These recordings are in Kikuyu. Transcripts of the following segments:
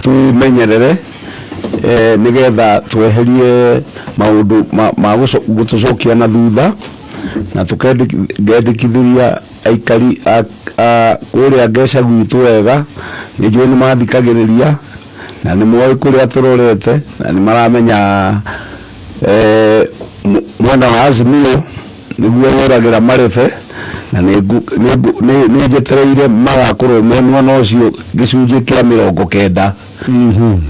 Twĩmenyerere nĩgetha tweherie maũndũ ma gũtũcokia na thutha, na tũkendekithĩria aikari a kũrĩa Ngeca gwitũ wega. Nĩ njũĩ nĩ mathikagĩrĩria na nĩ moĩ kũrĩa tũrorete na nĩ maramenya mwena wa Azimio nĩguo wũragĩra marebe, na nĩ njetereire magakorwo me mwena ũcio gĩcunjĩ kĩa 90.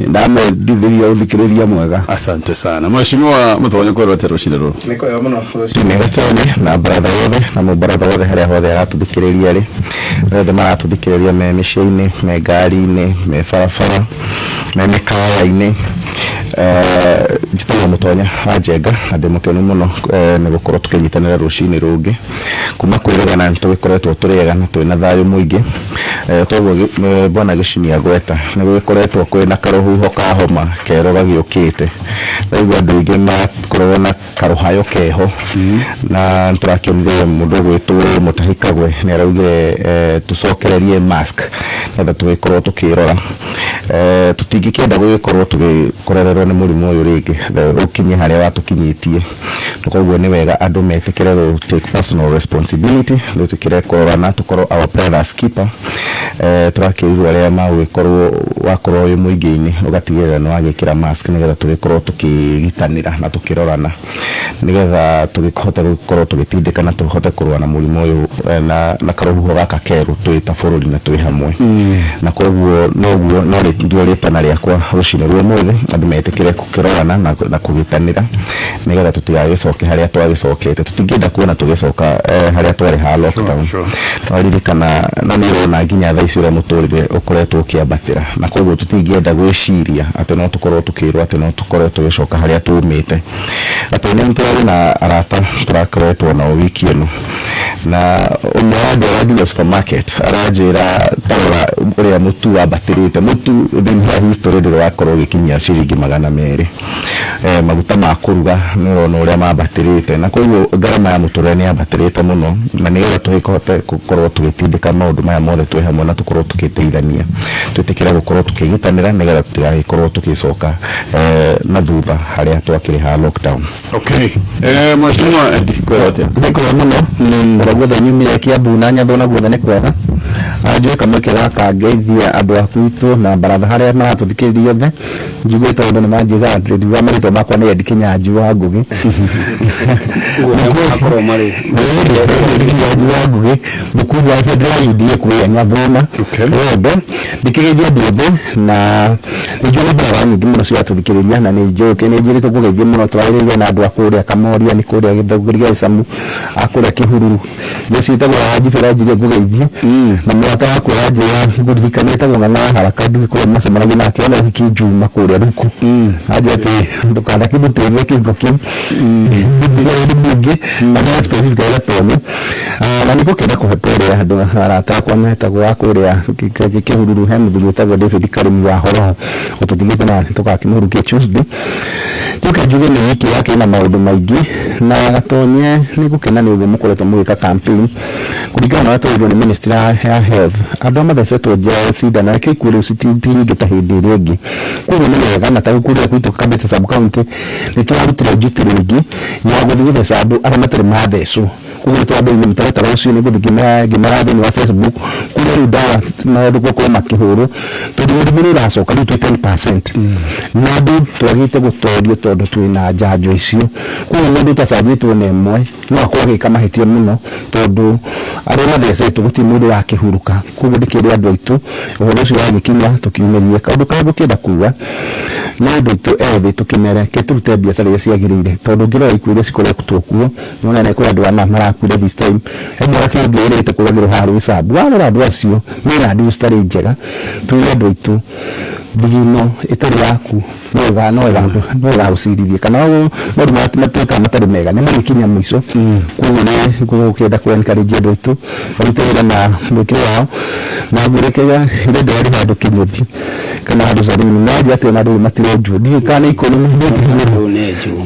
Ndamendithĩria ũthikĩrĩria mwega. Asante sana, Mheshimiwa Mutonyo. Kwĩrwo atĩa rũcinĩ rũrũ? Nĩ kwega mũno rũcinĩ, Gatene na baratha yothe na mũbaratha wothe harĩa hothe aratũthikĩrĩria rĩ, othe maratũthikĩrĩria me mĩciĩ-inĩ, me ngari-inĩ, me barabara, me mĩkawa-inĩ. Njĩtagwo Mũtonya wa Njenga na ndĩ mũkenu mũno nĩ gũkorwo tũkĩnyitanĩra rũcinĩ rũngĩ. Kuma kwĩrĩgana nĩ tũgĩkoretwo tũrĩ ega na twĩna thayũ mũingĩ. Toguo bwana Gĩcinia gweta nĩ gũgĩkoretwo kwĩna karũhuho ka homa kerũ gagĩũkĩte. Ndaigua andũ aingĩ makoragwo na karũhayo keho, na nĩtũrakĩonire mũndũ ũgwĩtwo Mũtahi Kagwe nĩ araugire tũcokererie mask nĩgetha tũgĩkorwo tũkĩrora. Tũtingĩkĩenda gũgĩkorwo tũgĩkorererwo nĩ mũrimũ ũyũ rĩngĩ ũkinye harĩa watũkinyĩtie, na koguo nĩ wega andũ metĩkĩre gũ take personal responsibility, twĩtĩkĩre kũrorana, tũkorwo our brothers keeper. Tũrakĩrirwo arĩa magũgĩkorwo wakorwo wĩ mũingĩ-inĩ ũgatigĩrĩra nĩ wagĩkĩra mask nĩgetha tũgĩkorwo tũkĩgitanĩra na tũkĩrorana, nĩgetha tũgĩhote gũkorwo tũgĩtindĩka na tũhote kũrũa na mũrimũ ũyũ na karũhuho gaka kerũ twĩ ta bũrũri na twĩ hamwe. Na koguo noguo no ndio rĩtana rĩakwa rũcinĩ rwa ũmũthĩ, andũ metĩkĩre gũkĩrorana na kũgitanĩra nĩgetha tũtigagĩcoke harĩa twagĩcokete. Tũtingĩenda kuona tũgĩcoka harĩa twarĩ ha lockdown. Twaririkana na nĩ ũrona nginya thaa ici ũrĩa mũtũrĩre ũkoretwo ũkĩambatĩra, na koguo tũtingĩenda gwĩciria atĩ no tũkorwo tũkĩrwo atĩ no tũkorwo tũgĩcoka harĩa tumĩte. Atĩ nĩ tũrarĩ na arata tũrakoretwo nao wiki ĩno, na ũmwe arandwara nginya supermarket, aranjĩra tarora ũrĩa mũtu wambatĩrĩte. Mũtu thĩinĩ wa history ndũrĩ wakorwo ũgĩkinyia ciringi 200. Maguta ma kũruga nĩ ũrona ũrĩa mambatĩrĩte, na koguo ngarama ya mũtũrĩre nĩ yambatĩrĩte mũno, na nĩgetha tũgĩhote gũkorwo tũgĩtindĩka maũndũ maya mothe twĩ hamwe na tũkorwo tũgĩteithania, twĩtĩkĩre gũkorwo tũkĩgitanĩra nĩgetha tũtigagĩkorwo tũgĩcoka na thutha harĩa twakĩrĩ ha lockdown. Okay, Mheshimiwa Eddie, kwĩrwo atĩa? Nĩ kwega mũno kũrĩa guothe nyumire, Kiambu na Nyathũ na guothe nĩ kwega. Njoe kamweke gaka ngeithie andũ a gwitũ na baratha harĩa maratũthikĩrĩria othe. Njiguĩte andũ nĩ manjĩraga atĩ ndiuga marĩtwa makwa nĩ Eddie Kinyanjui wa Ngugi. Ũguo nĩ makorwo marĩ Kinyanjui wa Ngugi, mũkuu wa bendera ya UDA kũrĩa Nyathũna. Wendo ndĩkĩgeithia andũ othe, na nĩ njũĩ nĩ mbaratha nyingĩ mũno ciratũthikĩrĩria, na nĩ njũĩ nĩ njĩrĩtwo kũgeithie mũno. Twarĩrĩria na andũ a kũrĩa Kamoria, nĩ kũrĩa Gĩthũngũri gĩa Gĩcamu, a kũrĩa Kĩhururu nĩ ciĩtagwo Wanjibĩ ũranjĩria ngũgeithie, na mũrata wakwa ũranjĩra ngũririkanie etagwo Ng'ang'a wa Haraka, ndiũĩ kũrĩa macemanagia nake, ena ũhiki Njuma kũrĩa Ruku, anjĩra atĩ ndũkanakĩmũtĩrie kĩhingo kĩu nĩ mũingĩ na no specifically Gatonye. Na nĩ ngũkĩenda kũhe pole andũ arata akwa metagwo a kũrĩa Kĩhururu. He mũthuri wĩtagwo David Karĩmi wa Horoho ũtũtigĩte na tũgakĩmũhurukia Tuesday. Njoke njuge nĩ wiki yake na maũndũ maingĩ, na Gatonye nĩ ngũkena nĩ ũguo mũkoretwo mũgĩka campaign kũringana na ũrĩa twerirwo nĩ ministry ya health. Andũ arĩa mathecetwo cindano reke ikuũ rĩu ti nyingĩ ta hĩndĩ ĩrĩa ĩngĩ, koguo nĩ wega. Na ta rĩu kũrĩa gwitũ Kabete sub county nĩ tũrarutire duty rĩngĩ ya gũthiĩ gũtheca andũ arĩa matarĩ mathecwo, koguo nĩ twambĩrĩirie mũtaratara ũcio. Nĩ ngũthiĩ ngĩmeraga thĩinĩ wa Facebook kũrĩa rĩu ndawa maũndũ gũkorwo makĩhũrwo, tondũ mũrimũ nĩ ũracoka. Rĩu twĩ 10% na andũ twagĩte gũtorio tondũ twĩna njanjo icio, koguo mũndũ ũtacanjĩtwo na ĩmwe no akorwo agĩka mahĩtia mũno, tondũ arĩa mathecetwo gũtirĩ mũndũ wakĩhurũka. Koguo ndĩkĩrĩ andũ aitũ ũhoro ũcio wagĩkinya tũkiumĩrie. Kaũndũ karĩa ngũkĩenda kuga nĩ andũ aitũ ethĩ, tũkĩmere ke tũrute biacara iria ciagĩrĩire, tondũ ũngĩrora ikuũ iria cikoretwo kuo nĩwona nĩ kũrĩ andũ ana marakuire this time. He mwanake ũngĩ ũrĩte kũragĩrwo haha Roysambu. Warora andũ acio mena nduru citarĩ njega. Twĩre andũ aitũ thigino ĩtarĩ ĩtarĩ yaku no ĩgagũcirithia kana maũndũ matuĩkaga matarĩ mega nĩ marĩkinya mũico. Koguo nĩ gũkĩenda kũ encourage andũ aitũ marute wĩra na mwĩkĩre wao na ngũrĩkĩra hĩndĩ ndĩrarĩ handũ kĩnyũthi kana handũ saruni na njĩ atĩ ona andũ matirenjwo ndiũĩ kana nĩ ikũrũ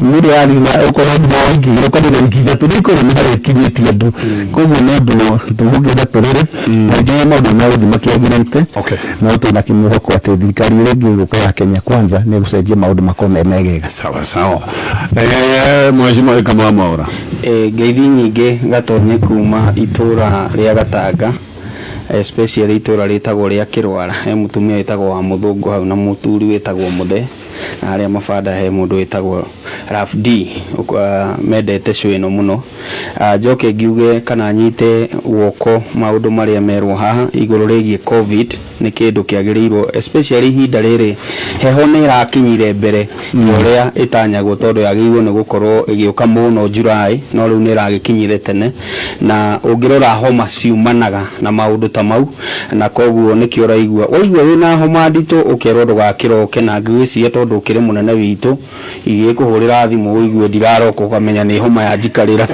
nĩ yarima ũkorwo wiki ũkorwo wiki ithatũ nĩ ikũrũ nĩ harĩa ikinyĩtie andũ. Koguo nĩ ũndũ tũgũkĩenda tũrore na nginya maũndũ megũthiĩ makĩagĩrĩte no twĩna kĩmwĩhoko atĩ thirikari ĩrĩa ĩngĩ ĩgũka ya Kenya Kwanza nĩ ĩgũcenjia maũndũ makorwo me megega. Sawa sawa. Mheshimiwa Kamau Mwaura. Ngeithi nyingĩ Gatonye kuma itũra rĩa Gatanga, especially itũra rĩtagwo rĩa Kĩrwara. He mũtumia wĩtagwo wa Mũthũngũ hau na mũthuri wĩtagwo Mũthe, na harĩa mabanda he mũndũ wĩtagwo Raf D mendete show ĩno mũno. Njoke ngiuge kana nyite guoko maũndũ marĩa merwo haha igũrũ rĩgiĩ COVID nĩ kĩndũ kĩagĩrĩirwo especially ihinda rĩrĩ heho nĩ ĩrakinyire mbere ya ũrĩa ĩtanyagwo tondũ yagĩrĩirwo nĩ gũkorwo ĩgĩũka mũno July no rĩu nĩ ĩragĩkinyire tene na ũngĩrora homa ciumanaga na maũndũ ta mau na koguo nĩkĩo ũraigua waigua wĩna homa nditũ ũkerwo ndũgakĩroke na ngĩgwĩciria tondũ ũkĩrĩ mũnene witũ igĩkũhũrĩra thimũ ũigue ndiraroka ũkamenya nĩ homa ya njikarĩra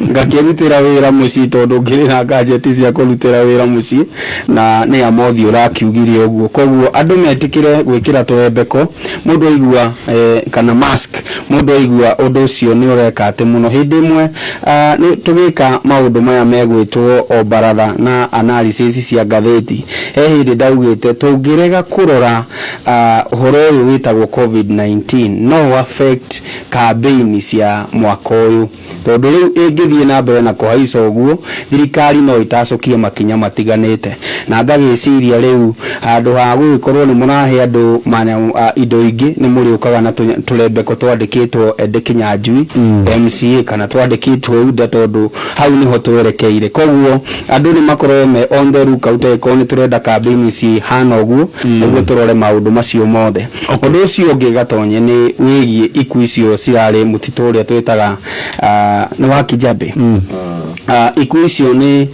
ngakĩrutĩra wĩra mũciĩ tondũ ngĩrĩ na gadget cia kũrutĩra wĩra mũciĩ na nĩ amothi ũrakiugire ũguo. Koguo andũ metĩkĩre gwĩkĩra tũrembeko mũndũ aigua kana mask mũndũ aigua ũndũ ũcio nĩ ũreka atĩ mũno. Hĩndĩ ĩmwe nĩ tũgĩka maũndũ maya megwĩtwo o baratha na analysis cia ngathĩti he hĩndĩ ndaugĩte tũngĩrega kũrora ũhoro ũyũ wĩtagwo COVID-19 no affect campaign cia mwaka ũyũ tondũ rĩu ĩngĩthiĩ na mbere na kũhaica ũguo thirikari no ĩtacũkie makinya matiganĩte na ngagĩciria rĩu handũ ha gũgĩkorwo nĩ mũrahe andũ indo ingĩ nĩ mũrĩũkaga na tũrembeko twandĩkĩtwo Ende Kinyanjui MCA kana twandĩkĩtwo UDA tondũ hau nĩho twerekeire. Koguo andũ nĩ makorwo me on the lookout angĩkorwo nĩ tũrenda campaign cihana ũguo nĩguo tũrore maũndũ macio mothe. Ũndũ ũcio ũngĩ Gatonye nĩ wĩgiĩ ikuũ icio cirarĩ mũtitũ ũrĩa twĩtaga nĩ wa Kijabe. Ikuũ icio nĩ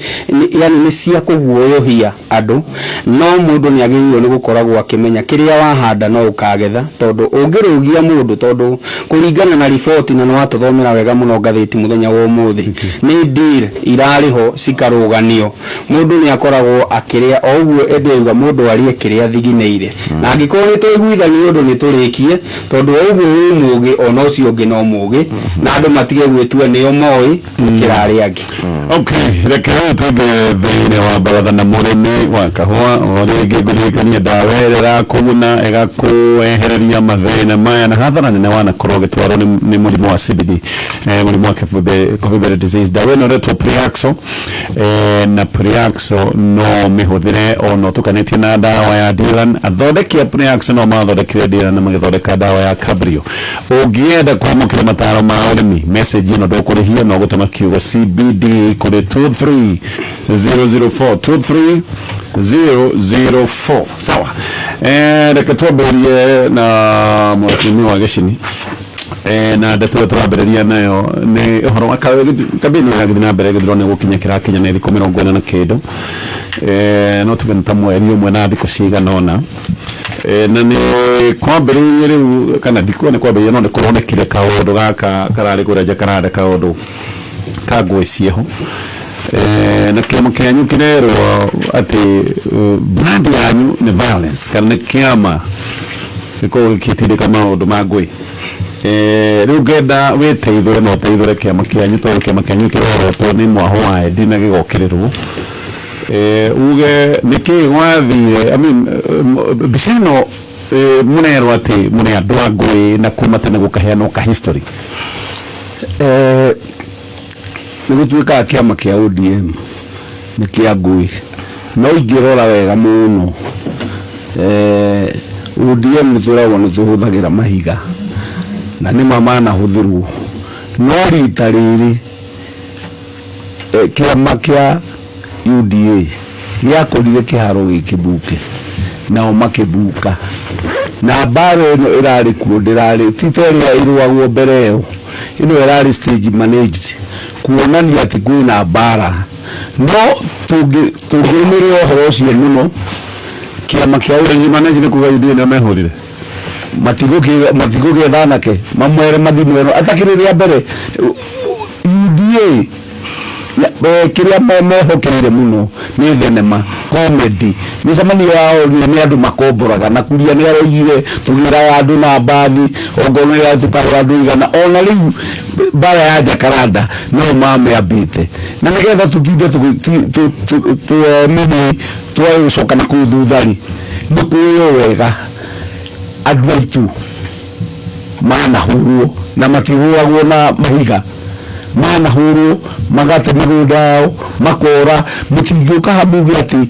yani nĩ cia kũguoyohia andũ no mũndũ nĩ agĩrĩirwo nĩ gũkoragwo akĩmenya kĩrĩa wahanda no ũkagetha tondũ ũngĩrũgia mũndũ tondũ kũringana na riboti na nĩ watũthomera wega mũno ngathĩti mũthenya wa ũmũthĩ nĩ deal irarĩ ho cikarũganio mũndũ nĩ akoragwo akĩrĩa o ũguo ĩndĩ auga mũndũ arĩe kĩrĩa athiginĩire na angĩkorwo nĩ twaiguithania ũndũ nĩ tũrĩkie tondũ o ũguo wĩ mũgĩ ona ũcio ũngĩ no mũgĩ na andũ matige gwĩtua nĩo moĩ gũkĩra arĩa angĩ. Okay, reke tuthiĩ thĩinĩ wa baratha na mũrĩmi wa kahũa o rĩngĩ ngũririkania ndawa ĩrĩa ĩrakũguna ĩgakũehereria mathĩna maya na hathara nene wanakorwo ũgĩtwarwo nĩ mũrimũ wa CBD, mũrimũ wa coffee berry disease. Ndawa ĩno ĩretwo Priaxo, na Priaxo no mĩhũthĩre ona ũtukanĩtie na ndawa ya Dylan. Athondeki a Priaxo no mathondekire Dylan na magĩthondeka ndawa ya Cabrio. Ũngĩenda kwamũkĩra mataro ma ũrĩmi, message ĩno ndũkũrĩhio no gũtũma kiugo CBD kũrĩ 23004 23004. Sawa, reke twambĩrĩrie na mheshimiwa Gĩcini. Na ndeto ĩrĩa tũrambĩrĩria nayo nĩ ũhoro wa kambĩini ĩragĩthiĩ na mbere gĩthurano nĩ gũkinya kĩrakinya nĩ thikũ 40 na kĩndũ, no tuge nĩ ta mweri ũmwe na thikũ cigana ũna, na nĩ kwambĩrĩirie rĩu kana ndikuo nĩ kwambĩrĩria no nĩ kũronekire kaũndũ gaka kararĩ kũrĩa Jacaranda kaũndũ ka ngũĩ cieho, na kĩama kĩanyu kĩrerwo atĩ brand yanyu nĩ violence kana nĩ kĩama gĩkoragwo gĩgĩtindĩka maũndũ ma ngũĩ. Rĩu ngenda wĩteithũre na ũteithũre kĩama kĩanyu tondũ kĩama kĩanyu kĩrorotwo nĩ mwaho wa Endi na gĩgokĩrĩrwo. Uge nĩkĩĩ gwathire, I mean, mbica ĩno mũrerwo atĩ mũrĩ andũ a ngũĩ na kuma tene gũkaheanwo ka history. Nĩ gũtuĩkaga kĩama kĩa ODM nĩ kĩa ngũĩ no ingĩrora wega mũno ODM nĩ twĩragwo nĩ tũhũthagĩra mahiga na nĩ ma manahũthĩrwo no rita rĩrĩ kĩama kĩa UDA gĩakorire kĩharo gĩkĩbuke nao makĩbuka na mbara ĩno ĩrarĩ kuo ndĩrarĩ ti ta ĩrĩa ĩrũagwo mbere ĩyo ĩno ĩrarĩ stage managed kuonania atĩ kwĩna mbara no tũngĩrũmĩrĩra ũhoro ũcio mũno Kĩama kĩa Manage nĩ kuga UDA nĩ mehũrire. Matigũgĩetha anake mamwere mathimwero atakĩrĩ rĩa mbere UDA kĩrĩa mehokeire mũno nĩ thenema, comedy. Mĩcemanio yao nĩ andũ makomboraga na kuria nĩ aroigire tũgĩraga andũ na mbathi ongorwo nĩ tũkahũra andũ igana. Ona rĩu mbara ya Jacaranda no mamĩambĩte na nĩgetha tũtinde nini twagũcoka na kũu thutha rĩ, nĩ kũĩo wega andũ aitũ manahũrwo na matihũragwo na mahiga, manahũrwo magate mĩgũnda yao makora. Mũtingĩũka haha muge atĩ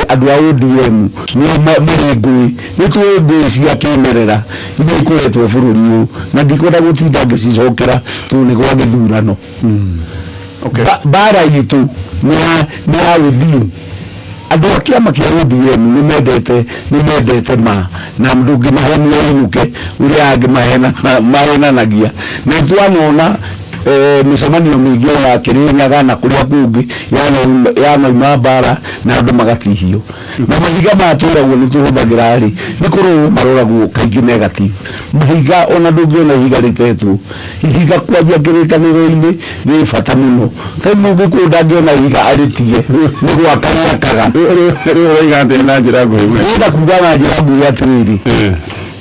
andũ a ODM nĩo marĩ ngũĩ. Nĩ tũĩ ngũĩ cia kĩmerera iria ikoretwo bũrũri ũyũ na ndikwenda gũtinda ngĩcicokera tondũ nĩ gwa gĩthurano. Mbara itũ nĩ ya within. Andũ a kĩama kĩa ODM nĩ mendete ma na ndũngĩmahenia ũinũke ũrĩa angĩ mahenanagia. Na twanona mĩcemanio mĩingĩ ya Kĩrĩnyaga na kũrĩa kũngĩ yanauma mbara na andũ magatihio na mahiga maya twĩragwo nĩ tũhũthagĩra rĩ, nĩ kũrorwo maroragwo kaingĩ negative mahiga. Ona ndũngĩona ihiga rĩtetwo ihiga kwanjia kĩrĩkanĩro-inĩ rĩ bata mũno. Ta mũgĩkũyũ ndangĩona ihiga arĩtige nĩ gwaka rĩakaga. Rĩu ũroiga atĩa na njĩra nguhĩ? Ndĩrenda kuga na njĩra nguhĩ atĩrĩrĩ,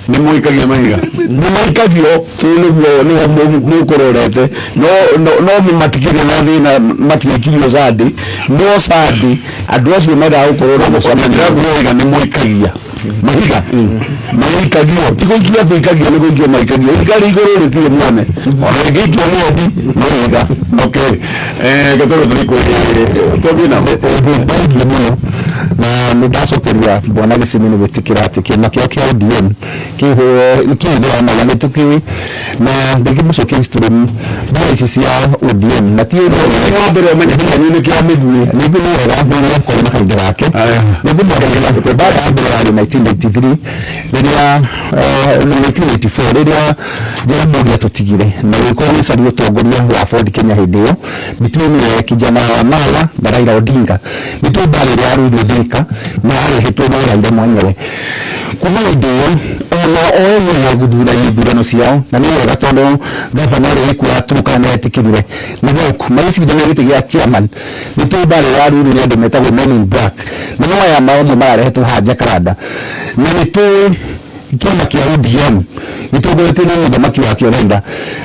Nĩ mũikagia mahiga. Nĩ maikagio tondũ nĩguo nĩho mũkũrorete, no matikĩrĩ na thĩna, matiaikirio Sunday, no Sunday andũ acio mendaga gũkorwo na mũcemanio. Njĩra nguhĩ ũroiga nĩ mũikagia mahiga. Maikagio ti gũikia tũikagio, nĩ gũikio maikagio. Ihiga rĩ igũrũ rĩtirĩ mwene, ona rĩngĩikio mwendi no ihiga. Okay, gatoro tũrĩ kwĩ twambie nao. Thengiũ mũno na nĩ ndacokeria bwana Gĩcimi nĩ gwĩtĩkĩra atĩ kĩama kĩao kĩa ODM kĩhũthĩra nĩ tũkĩũĩ na ndĩngĩmũcokia history mbara ici cia ODM na ti ũndũ. Wa mbere ũmenye kĩanyu nĩ kĩa mĩguĩ. Nĩguo, nĩ wega nĩ akorwo na kahinda gake. Nĩngũmwarĩria mbara ya mbere yarĩ 1993 rĩrĩa 1984 rĩrĩa Jaramogi atũtigire na gũgĩkorwo gũcaria ũtongoria wa Ford Kenya hĩndĩ ĩyo between kijana wa Mala na Raila Odinga. Nĩ tũĩ mbara ĩrĩa yarũirwo Thika na yarehetwo nĩ Raila mwenyewe. Kuma hĩndĩ ĩyo ona o enyewe gũthura ithurano ciao na nĩ wega tondũ gavana ũrĩa wĩkuo wa Turkana nĩ etĩkĩrire na gũkũ magĩcindana gĩtĩ gĩa chairman. Nĩ tũĩ mbara ĩrĩa yarũirwo nĩ andũ metagwo Men in Black na no aya mamwe mararehetwo haha Jacaranda, na nĩ tũĩ kĩama kĩa ODM gĩtongoretio nĩ mũthamaki wakĩo Raila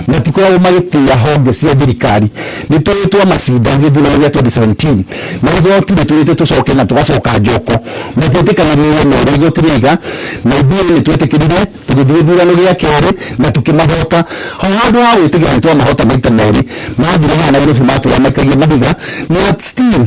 matikoragwo magĩtĩa honge cia thirikari. Nĩ tũĩ twa macinda gĩthurano gĩa 2017 na igoti nĩ twĩrĩte tũcoke na tũgacoka njoko, matietĩkanĩrire na ũrĩa igoti rĩiga, na ithuĩ nĩ twetĩkĩrire tũgĩthiĩ gĩthurano gĩa kerĩ na tũkĩmahota. Ho handũ ha gwĩtĩkĩra nĩ twamahota maita merĩ, mathire haha Nairobi matũra maikagia mahiga na still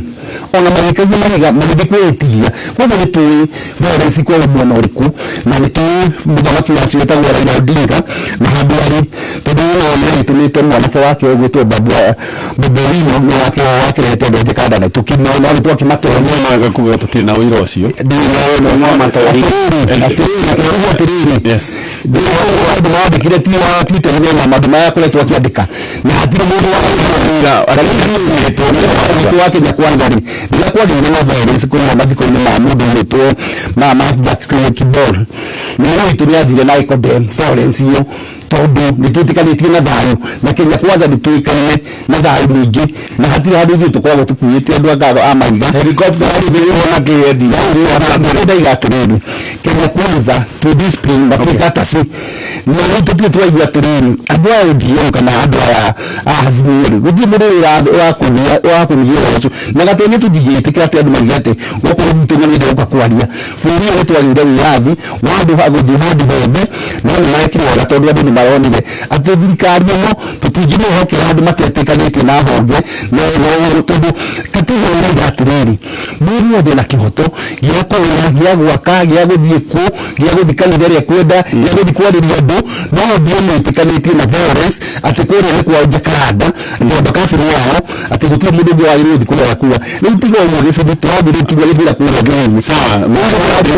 ona magĩikagia mahiga magĩthiĩ kwĩĩtigia. Koguo nĩ tũĩ violence ikoragwo mwena ũrĩkũ na nĩ tũĩ mũthamaki wacio wĩtagwo Raila Odinga na handũ arĩ tondũ ona nĩ agĩtũmĩte mwanake wake ũgwĩtwo Babu Owino nĩ wake wakĩrehete andũ a Jacaranda na tũkĩmona nĩ twakĩmatoria. Mwega kuga tũtirĩ na ũira ũcio. Atĩrĩrĩ, andũ mandĩkire ti wa Twitter na maũndũ marĩa akoretwo akĩandĩka na hatirĩ mũndũ wa Kenya Kwanza rĩ, rĩrĩa kwagĩire na violence kũrĩa mathiko-inĩ ma mũndũ ũgwĩtwo ma Jack Kibor, mũnene witũ nĩ athire na agĩ-condemn violence ĩyo tondũ nĩ twĩtĩkanĩtie na thayũ na Kenya Kwanza nĩ tũĩkaine na thayũ mũingĩ na hatirĩ handũ ithuĩ tũkoragwo tũkuĩte andũ a ngatho a mahiga. Helicopter na kĩendi. Ndaiga atĩrĩrĩ, Kenya Kwanza twĩ discipline na twĩ courtesy na rĩu tũtirĩ twaigua atĩrĩrĩ andũ aya ODM kana andũ aya a Azimio rĩ, gũtirĩ mũndũ ũrakũnyihia ũhoro ũcio na gatene tũtingĩtĩkĩra atĩ andũ mauge atĩ gũkũ gwitũ nĩ gũka kwaria. Bũrũri ũyũ nĩ twagĩire wĩyathi wa andũ gũthiĩ handũ hothe, no nĩ marekire wega tondũ andũ nĩ maronire atĩ thirikari ĩno tũtingĩmĩhokera handũ matetĩkanĩtie na honge na tondũ katiba ĩrauga atĩrĩrĩ, mũndũ wothe na kĩhoto gĩa kũrĩa, gĩa gwaka, gĩa gũthiĩ kũ, gĩa gũthiĩ kanitha ĩrĩa kwenda, gĩa gũthiĩ kwarĩria andũ, no ODM ĩtĩkanĩtie na violence atĩ kũrĩa nĩ kwa Jacaranda atĩ Embakasi nĩ yao, atĩ gũtirĩ mũndũ ũngĩ wagĩrĩirwo gũthiĩ kũhoya kura. Rĩu tiga ũguo gĩcunjĩ tũrathiĩ rĩu kinya gĩthira kũrĩa thĩinĩ. Sawa.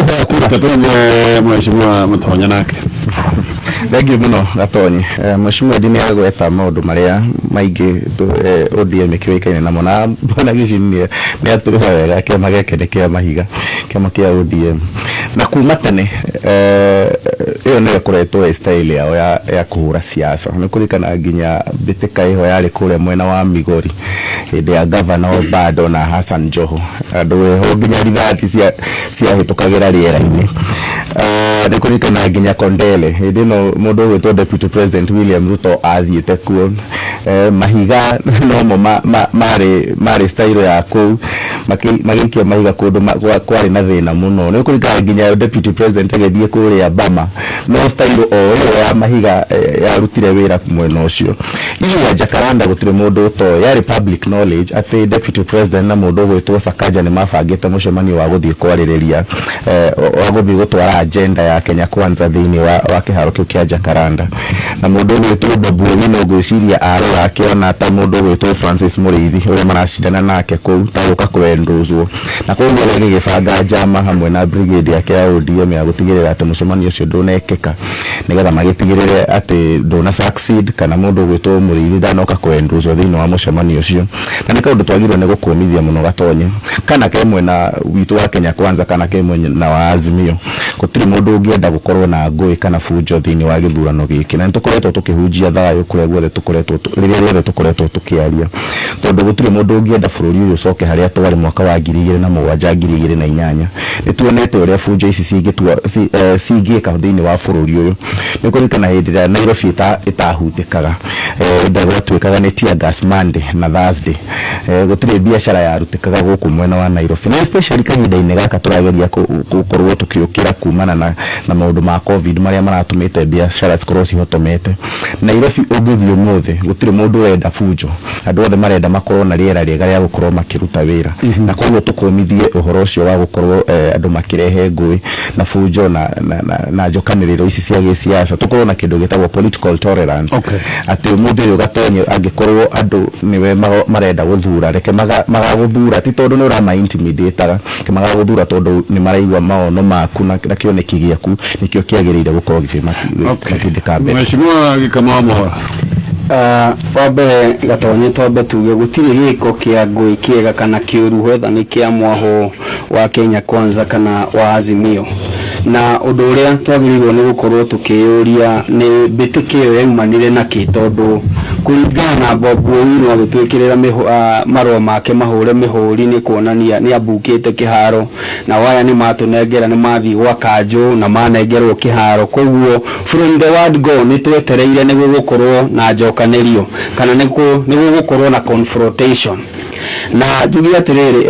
Kũhoya kura. Tũtũme mheshimiwa Mũtonya nake. Thank you mũno, Gatonyi. Mheshimiwa Eddie nĩ agweta maũndũ marĩa maingĩ ODM ĩkĩũĩkaine namo, na bwana Gĩcini nĩ atũrũha wega kĩama gĩake nĩ kĩa mahiga, kĩama kĩa ODM, na kuma tene ĩyo nĩyo ĩkoretwo ĩ style yao ya kũhũra siasa. Nĩ kũririkana nginya mbĩtĩka ĩho yarĩ kũrĩa mwena wa Migori hĩndĩ ya Gavana Obado na Hassan Joho, andũ eho nginya rithathi ciahĩtũkagĩra rĩera-inĩ. Nĩ kũririkana nginya Kondele hĩndĩ ĩno mũndũ ũgwĩtwo Deputy President William Ruto athiĩte kuo, mahiga nomo marĩ style ya kũu, magĩikia mahiga kũndũ kwarĩ na thĩna mũno. Nĩ kũririkana nginya Deputy President agĩthiĩ kũrĩa Bama, no style o ĩyo ya mahiga yarutire wĩra mwena ũcio. Issue ya Jacaranda, gũtirĩ mũndũ ũtoĩ, yarĩ public knowledge atĩ Deputy President na mũndũ ũgwĩtwo Sakaja nĩ mabangĩte mũcemanio wa gũthiĩ kwarĩrĩria, wa gũthiĩ gũtwara agenda ya Kenya Kwanza thĩinĩ wa kĩharo kĩu kĩa Jacaranda, na mũndũ ũgwĩtwo Babu Owino ngwĩciria arora akĩona ta mũndũ ũgwĩtwo Francis Mũrĩithi ũrĩa maracindana nake kũu ta gũka kwendũzwo, na koguo agĩgĩbanga njama hamwe na brigade yake ya ODM ya gũtigĩrĩra atĩ mũcemanio ũcio ndũnekĩka, nĩgetha magĩtigĩrĩre atĩ ndũna succeed kana mũndũ ũgwĩtwo Mũrĩithi ndanoka kwendũzwo thĩinĩ wa mũcemanio ũcio. Na nĩ kaũndũ twagĩrĩirwo nĩ gũkũmithia mũno, Gatonye, kana ke mwena witũ wa Kenya Kwanza kana ke mwena wa Azimio. Gũtirĩ mũndũ ũngĩenda gũkorwo na ngũĩ kana bunjo thĩinĩ wa gĩthurano gĩkĩ, na nĩ tũkoretwo tũkĩhunjia thayũ kũrĩa guothe tũkoretwo, rĩrĩa rĩothe tũkoretwo tũkĩaria, tondũ gũtirĩ mũndũ ũngĩenda bũrũri ũyũ ũcoke harĩa twarĩ mwaka wa 2007, 2008. Nĩ tuonete ũrĩa bunjo ici cingĩka thĩinĩ wa bũrũri ũyũ. Nĩ kũririkana hĩndĩ ĩrĩa Nairobi ĩtahutĩkaga, hĩndĩ ĩrĩa gwatuĩkaga nĩ tear gas Monday na Thursday, gũtirĩ biacara yarutĩkaga gũkũ mwena wa Nairobi, na especially kahinda-inĩ gaka tũrageria gũkorwo tũkĩũkĩra kumana na maũndũ ma COVID marĩa maratũmĩte biacara cikorwo cihotomete. Nairobi ũngĩthiĩ ũmũthĩ, gũtirĩ mũndũ ũrenda bunjo, andũ othe marenda makorwo na rĩera rĩega rĩa gũkorwo makĩruta wĩra, na koguo tũkũmithie ũhoro ũcio wa gũkorwo andũ makĩrehe ngũĩ na bunjo na njokanĩrĩro ici cia gĩsiasa. Tũkorwo na kĩndũ gĩtagwo political tolerance, atĩ ũmũthĩ ũyũ, Gatonye, angĩkorwo andũ nĩwe marenda gũthura, reke magagũthura, ti tondũ nĩ ũrama intimidate-aga, reke magagũthura tondũ nĩ maraigua maono maku na kĩoneki gĩaku nĩkĩo kĩagĩrĩire gũkorwo gĩkĩmatindĩka mbere. Mheshimiwa Gĩkama wa Mohora. Wa mbere, Gatonye, twambe tuge gũtirĩ gĩko kĩa ngũĩ kĩega kana kĩũru, whether nĩ kĩa mwaho wa Kenya Kwanza kana wa Azimio. Na ũndũ ũrĩa twagĩrĩirwo nĩ gũkorwo tũkĩyũria nĩ mbĩtĩka ĩyo yaumanire nakĩ, tondũ kũringana na Bob Owino agĩtwĩkĩrĩra marũa make mahũre mĩhũri, nĩ kuonania nĩ ambukĩte kĩharo, na waya nĩ matũnengera, nĩ mathiĩ gwa kanjũ na manengerwo kĩharo. Koguo from the word go nĩ twetereire nĩ gũgũkorwo na njokanĩrio kana nĩ gũgũkorwo na confrontation. Na njuge atĩrĩrĩ,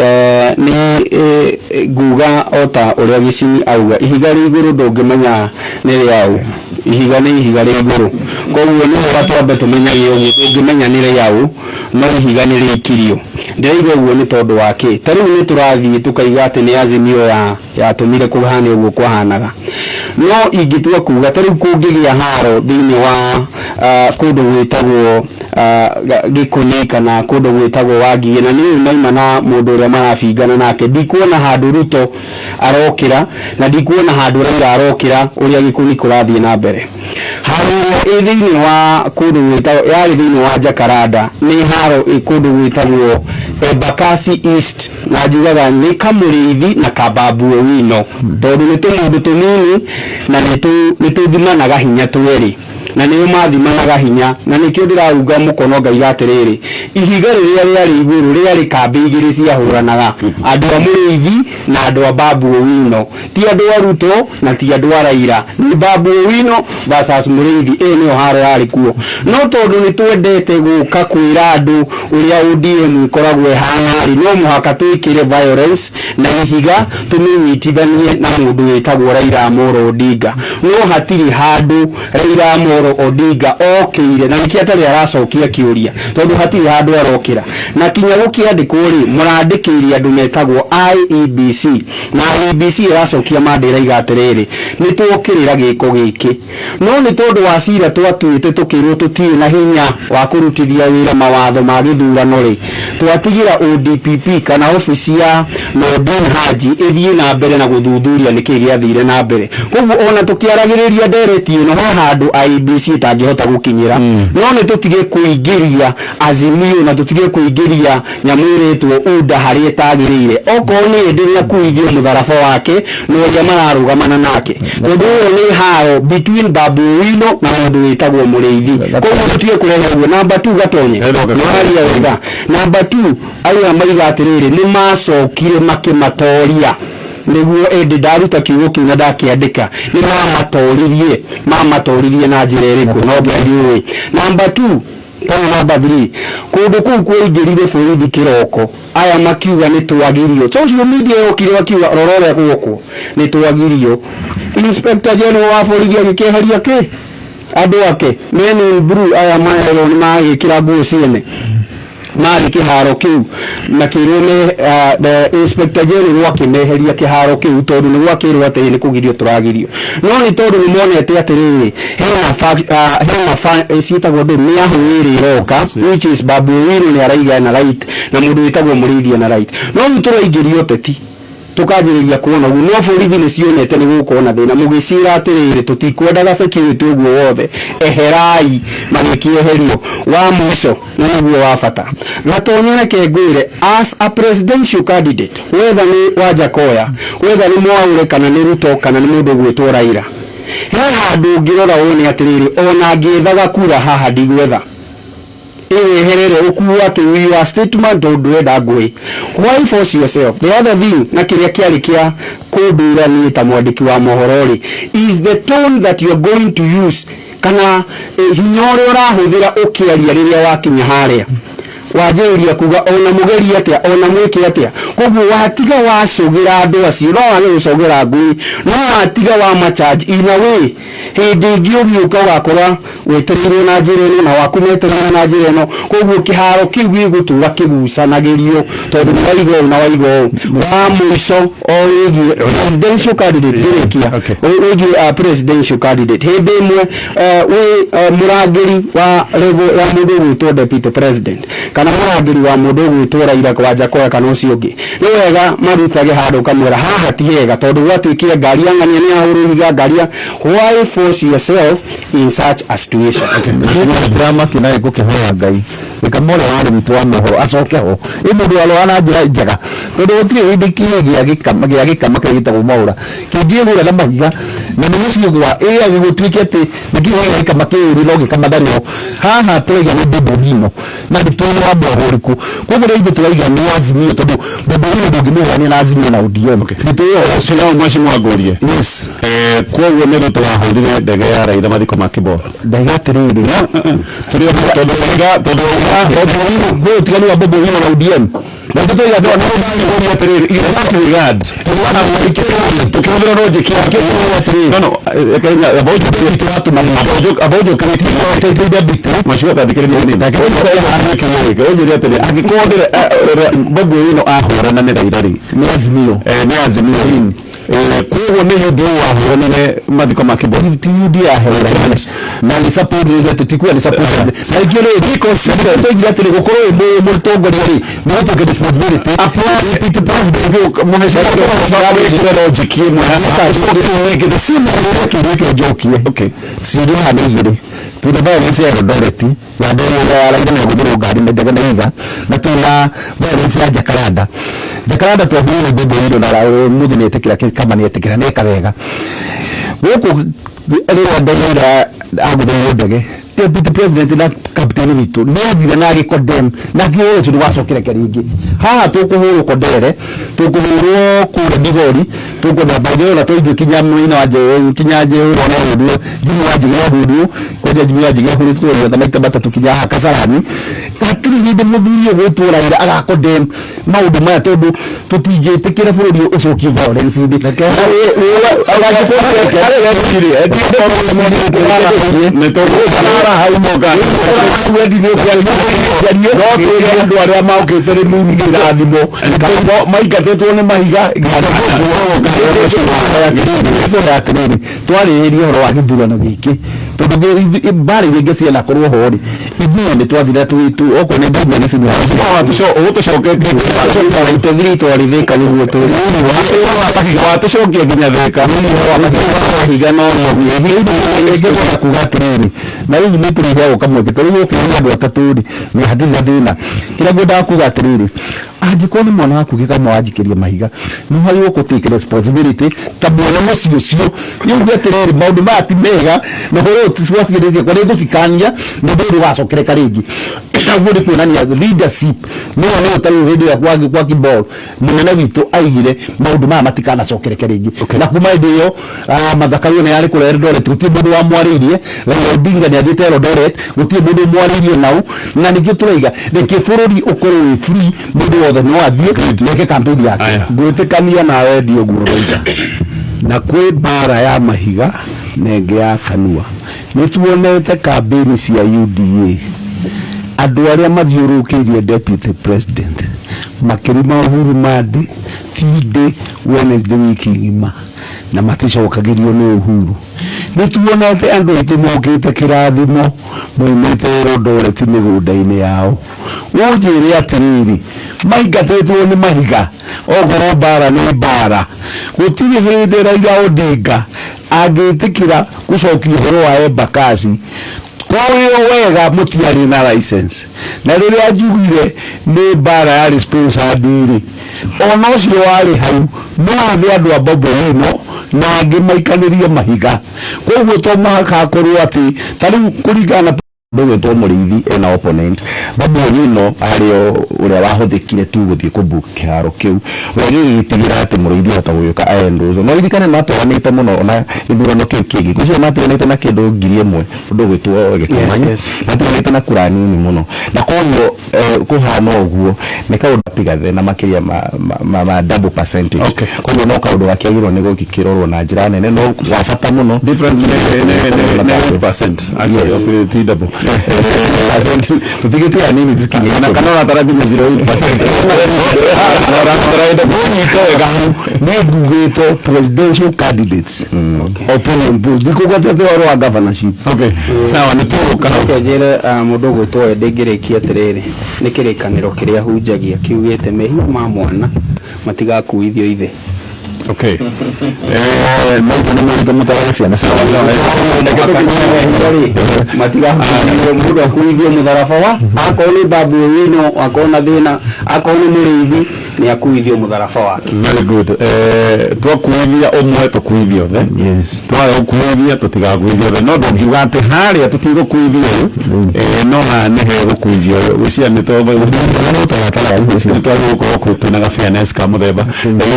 nĩ nguga o ta ũrĩa Gĩcini auga, ihiga rĩ igũrũ ndũngĩmenya nĩ rĩaũ, ihiga nĩ ihiga rĩ igũrũ. Koguo nĩ wega twambe tũmenyage ũguo, ndũngĩmenya nĩ rĩaũ, no ihiga nĩ rĩikirio. Ndĩraiga ũguo nĩ tondũ wa kĩ? Ta rĩu nĩ tũrathiĩ tũkaiga atĩ nĩ Azimio yatũmire kũhane ũguo kwahanaga, no ingĩtua kuga ta rĩu kũngĩgĩa haro thĩinĩ wa kũndũ gwĩtagwo Gĩkũnĩ kana kũndũ gwĩtagwo Wangigĩ, na nĩ maima na mũndũ ũrĩa marabingana nake, ndikuona handũ Ruto arokĩra na ndikuona handũ Raila arokĩra ũrĩa Gĩkũni kũrathiĩ na mbere. Haro ĩrĩa ĩ thĩinĩ wa kũndũ gwĩtagwo, yarĩ thĩinĩ wa Jacaranda, nĩ haro ĩ kũndũ gwĩtagwo Embakasi East, na njugaga nĩ Kamũrĩithi na Kababu Owino, tondũ nĩ tũmũndũ tũnini na nĩ tũthimanaga hinya twerĩ, na nĩo mathimanaga hinya. Na nĩkĩo ndĩraunga mũkono ngaiga atĩrĩrĩ, ihiga rĩrĩa rĩarĩ igũrũ rĩarĩ kambĩ igĩrĩ ciahũranaga, andũ a Mũrĩithi na andũ a Babu Owino, ti andũ a Ruto na ti andũ a Raila, nĩ Babu Owino versus Mũrĩithi. Ĩyo nĩyo haro yarĩ kuo. No tondũ nĩ twendete gũka kwĩra andũ ũrĩa ODM ĩkoragwo ĩhana rĩ, no mũhaka twĩkĩre violence na ihiga tũmĩnyitithanie na mũndũ wĩtagwo Raila Amolo Odinga. No hatirĩ handũ Raila Amolo Amolo Odinga okĩire na nĩkĩo atarĩ aracokia kĩũria, tondũ hatirĩ handũ arokĩra na kinya gũkĩandĩkwo rĩ, mũrandĩkĩire andũ metagwo IEBC, na IEBC ĩracokia manda ĩraiga atĩrĩrĩ, nĩ twokĩrĩra gĩko gĩkĩ, no nĩ tondũ wa cira twatuĩte tũkĩrwo tũtirĩ na hinya wa kũrutithia wĩra mawatho ma gĩthurano rĩ, twatigĩra ODPP kana obici ya Nordin Haji ĩthiĩ na mbere na gũthuthuria nĩkĩ gĩathire na mbere. Koguo ona tũkĩaragĩrĩria ndereti ĩno, he handũ IEBC ĩtangĩhota gũkinyĩra, no nĩ tũtige kũingĩria Azimio na tũtige kũingĩria nyamũ ĩrĩtwo UDA harĩa ĩtagĩrĩire. Okorwo nĩ ĩndĩ nĩakuithio mũtharaba wake na ũrĩa mararũgamana nake, tondũ ũyũ nĩ haro between Babu Owino na mũndũ wĩtagwo Mũrĩithi. Koguo tũtige kũrehe ũguo. Namba 2, Gatonye nĩwaria wega. Namba 2, aya maiga atĩrĩrĩ, nĩ macokire makĩmatoria, nĩguo ĩndĩ ndaruta kiugo kĩu na ndakĩandĩka, nĩ mamatoririe. Mamatoririe na njĩra ĩrĩkũ? No Ngai ũĩ. Namba 2 kana namba 3, kũndũ kũu kwaingĩrire borithi kĩroko, aya makiuga nĩ twagirio. Social media yokire makiuga, rora ũrĩa gwokwo, nĩ twagirio. Inspector General wa borithi agĩkĩeheria kĩ andũ ake men in blue, aya maerwo nĩ magĩkĩra nguo ciene marĩ kĩharo kĩu, na kĩrwo nĩ the Inspector General akĩmeheria kĩharo kĩu, tondũ nĩ gwakĩrwo atĩ nĩ kũgirio tũragirio. No nĩ tondũ nĩ monete atĩrĩrĩ, hena ciĩtagwo ndũ mĩahũ ĩrĩ ĩroka, which is Babu Owino nĩ araiga na right na mũndũ wĩtagwo Mũrĩithi na right, no rĩu tũraingĩria ũteti tukanjĩrĩria kuona ũguo. No borithi nĩ cionete nĩ gũkorwo na thĩna, mũgĩciĩra atĩrĩrĩ, tũtikwendaga security ũguo wothe, eherai, magĩkĩeherio. Wa mũico na nĩguo wa bata, Gatonye, reke ngwĩre, as a presidential candidate, whether nĩ Wajakoya, whether nĩ Mwaure, kana nĩ Ruto, kana nĩ mũndũ ũgwĩtwo Raila, he handũ ũngĩrora wone atĩrĩrĩ, ona ngĩethaga kura haha ndigwetha, ĩweherere ũkuo atĩ your statement, tondũ ndũrenda ngũĩ. Why force yourself? The other thing, na kĩrĩa kĩarĩ kĩa kũndura niĩ ta mwandĩki wa mohoro rĩ, is the tone that you are going to use, kana hinya ũrĩa ũrahũthĩra ũkĩaria rĩrĩa wakinya harĩa wanjĩrĩria kuga ona mũgerie atĩa, ona mwĩke atĩa. Koguo watiga wacũgĩra andũ acio, no wage gũcogera ngũĩ, no watiga wa macharge in a way, hĩndĩ ĩngĩ ũgĩũka ũgakora wetereirwo na njĩra ĩno na waku metereirwo na njĩra ĩno. Koguo kĩharo kĩu gĩgũtũra kĩgucanagĩrio, tondũ nĩ waiga ũũ na waiga ũũ. Wa mũico, o wĩgiĩ presidential candidate, ngĩrĩkia, wĩgiĩ presidential candidate, hĩndĩ ĩmwe wĩ mũrangĩri wa level ya mũndũ ũgwĩtwo deputy president kana mũrangĩri wa mũndũ ũgwĩtwo Raila, Wajakoya, kana ũcio ũngĩ, nĩ wega marutage handũ ũkamwĩra haha ti hega, tondũ gwatuĩkire ngari ya ng'ania nĩ yahũrwo ihiga ngari ya. Why force yourself in such a situation? Ndĩramakio na gũkĩhoya Ngai gĩkama ũrĩa warĩ witũ wa mohoro acoke ho, ĩ mũndũ warora na njĩra njega, tondũ gũtirĩ hĩndĩ kĩĩ gĩa gĩkama gĩa gĩkama kĩrĩa gĩtagwo Mwaũra kĩngĩgũra na mahiga na nĩ mũciĩ gwa ĩ agĩgũtuĩke atĩ nĩ kĩo gĩa gĩkama kĩũru, no gĩkama ndarĩ ho. Haha tũraiga nĩ Babu Owino na nĩ tũĩ wa mwahũ ũrĩkũ, koguo rĩu ithuĩ tũraiga nĩ Azimio, tondũ Babu Owino ndũngĩmũhũrania na Azimio na ODM, nĩ tũĩ ũhoro ũcio. No mheshimiwa, ngũrie. Yes. Koguo nĩ Ruto wahũrire ndege ya Raila mathiko ma Kibora? Ndaiga atĩrĩrĩ, tũrĩ tondũ Raila, tondũ Babu Owino, gwĩ ũtiganu wa Babu Owino na ODM, na ithuĩ tũraiga no ngũrie atĩrĩrĩ, in that regard, tukĩhũthĩra logic yake, no mheshimiwa, tathikĩrĩria nini, ũnjĩre atĩrĩ, angĩkorwo Babu Owino ahũrana nĩ Raila rĩ, nĩ Azimio. Nĩ Azimio, koguo nĩ UDA wahũranire mathiko ma Kibora? Ti UDA ahũranire na nĩ support rĩrĩa atĩ tikuwa nĩ support, na ingĩ rĩ, tũigire atĩrĩ, gũkorwo wĩ mũtongoria rĩ, nĩ gũtuĩka responsibility deputy president. Mheshimiwa, logic ĩmwe. The same kĩũria kĩo njokie. Ciũria haha nĩ igĩrĩ. Twĩna violence ya Eldoret ya ndege ya Raila na gũthũrwo ngari na ndege na ihiga, na twĩna violence ya Jacaranda. Jacaranda twahũrire na Babu Owino na mũthĩ nĩ etĩkĩra kama nĩ etĩkĩra nĩ eka wega gũkũ. Rĩrĩa Raila agũthĩirwo ndege Deputy president na captain witũ nĩ athire na agĩcondemn na akiuga ũcio ndũgacokereke rĩngĩ. Haha tũkũhũrwo Kondere, tũkũhũrwo kũrĩa Migori, tũkwenda by na tũithuĩ kinya mwena wa kinya Njehũrwo no ahũrirwo, Jimmy wa Njigi no ahũrirwo, kwanja Jimmy wa Njigi ahũrĩtwo riothe maita matatũ kinya haha Kasarani. Hatirĩ hĩndĩ mũthuri ũyũ gwĩtwo Raila agacondemn maũndũ maya, tondũ tũtingĩtĩkĩra bũrũri ũyũ ũcokie violence-inĩ. No twĩre andũ arĩa mokĩte Limuru kĩrathimo maingatĩtwo nĩ mahiga. Atĩrĩrĩ, twarĩrĩria ũhoro wa gĩthurano gĩkĩ, tondũ mbara iria ingĩ cianakorwo ho rĩ, ithuĩ nĩ twathire okorwo nĩ ndauma gĩcigo. Ũgũtũcoketie twarithĩka nĩguo tũrĩ. Watũcokia nginya Thĩka. Mahiga no ngĩkwenda kuga atĩrĩrĩ, na rĩu nĩ tũrĩheagwo kamweke, tondũ rĩu ũkĩona andũ atatũ rĩ, nĩ hatirĩ na thĩna. Kĩrĩa ngwendaga kuga atĩrĩrĩ, angĩkorwo nĩ mwana waku gĩkama wanjikĩria mahiga, nĩ wagĩrĩirwo kũ take responsibility ta mwana mũciĩ ũcio, nĩ uge atĩrĩrĩ, maũndũ maya ti mega, na ũhoro ũyũ wa ciana ciakwa nĩ ngũcikania na ũndũ ũyũ ndũgacokereka rĩngĩ. Ũguo nĩ kuonania leadership nĩyo nĩyo. Ta rĩu hĩndĩ ĩrĩa kwa Kibor mũnene witũ aigire maũndũ maya matikanacokereke rĩngĩ, na kuma hĩndĩ ĩyo Martha Karua nĩ yarĩ kũrĩa Eldoret, gũtirĩ mũndũ wamwarĩirie. Raila Odinga nĩ athiĩte Eldoret, gũtirĩ mũndũ ũmwarĩirie nau. Na nĩkĩo tũraiga reke bũrũri ũkorwo wĩ free, mũndũ wothe no athiĩ neke campaign yake. Ngwĩtĩkania nawe ndi ũguo ũroiga, na kwĩ mbara ya mahiga na ĩngĩ ya kanua. Nĩ tuonete kambĩni cia UDA, andũ arĩa mathiũrũrũkĩirie deputy president makĩruma Uhuru Monday, Tuesday, Wednesday, wiki ng'ima, na maticokagĩrio nĩ Uhuru. Nĩ tuonete andũ aitũ mokĩte kĩrathimo maumĩte Eldoret mĩgũnda-inĩ yao. Ũnjĩre atĩrĩrĩ, maingatĩtwo nĩ mahiga. Okorwo mbara nĩ mbara, gũtirĩ hĩndĩ Raila Odinga angĩtĩkĩra gũcokia ũhoro wa Embakasi. Kũũĩ wega mũtiarĩ na license, na rĩrĩa njugire nĩ mbara yarĩ sponsored rĩ, ona ũcio warĩ hau no athe andũ a Babu Owino na angĩ maikanĩrie mahiga. Koguo to mũhaka akorwo atĩ ta rĩu kũringana na ndũgwĩtwo mũrĩithi ena opponent Babu Owino arĩ o ũrĩa wahũthĩkire tu gũthiĩ kũbook kĩharo kĩu, we gĩgĩtigĩra atĩ mũrĩithi ahota gũgĩũka aendorse. No ririkane matwaranĩte mũno ona gĩthurano kĩu kĩngĩ ngwĩciria matiganĩte na kĩndũ 1,000, ũndũ ũgwĩtwo Gĩkamanyi. Matiganĩte na kura nini mũno, na koguo kũhana ũguo nĩ kaũndũ pigathe na makĩria ma double percentage. Koguo no kaũndũ gakĩagĩrĩirwo nĩ gũkĩrorwo na njĩra nene, no wa bata mũno. Difference nĩ 8% actually. Yes. Okay, ti double. Tũtigĩte hanini tukinyie. Na kana ũratara nginya 0.8%? Nyite wega hau, nĩ ngugĩte presidential candidates opponent, ndikũgwetete ũhoro wa governorship. Okay, sawa, nĩ tũgũka hau. Reke njĩre mũndũ ũgwĩtwo Ende ngĩrĩkia atĩrĩrĩ, nĩ kĩrĩkanĩro kĩrĩa hunjagia kiugĩte mehia ma mwana matigakuithio ithe. Okay. Maitho nĩ maritũ mũtarage ciana. Sawa sawa. Matigakuithio, mũndũ akuithio mũtharaba wa akorwo nĩ Babu Owino, akorwo na thĩna, akorwo nĩ mũrĩithi, nĩ akuithio mũtharaba wake. Very good. Twakuithia ũmwe tũkuithia othe. Yes. Twaga gũkuithia tũtigakuithia othe, no ndũngiuga atĩ harĩa tũtigũkuithia ũyũ, no haha nĩ hegũkuithia ũyũ. Gwĩciria nĩ twagĩrĩirwo gũkorwo twĩna ga fairness ka mũthemba.